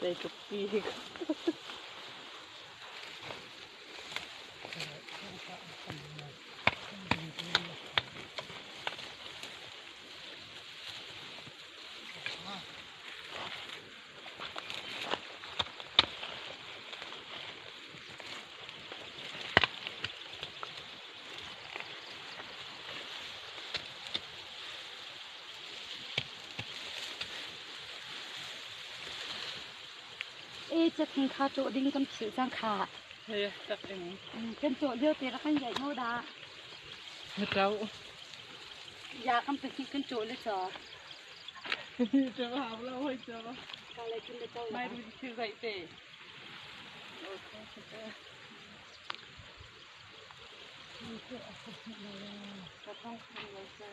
Zeitluk ti hi E cakhin kha cawh ding kan philh cang kha. He tak ing. Kan cawh lio te rak kan yaih mo dah. Na tau. Ya kan pahnih kan cawh le caw. Chaw hau lo hoi chaw. Ka le kin le chaw. Mai ru thil zaih te. Ka thong kham lo sa.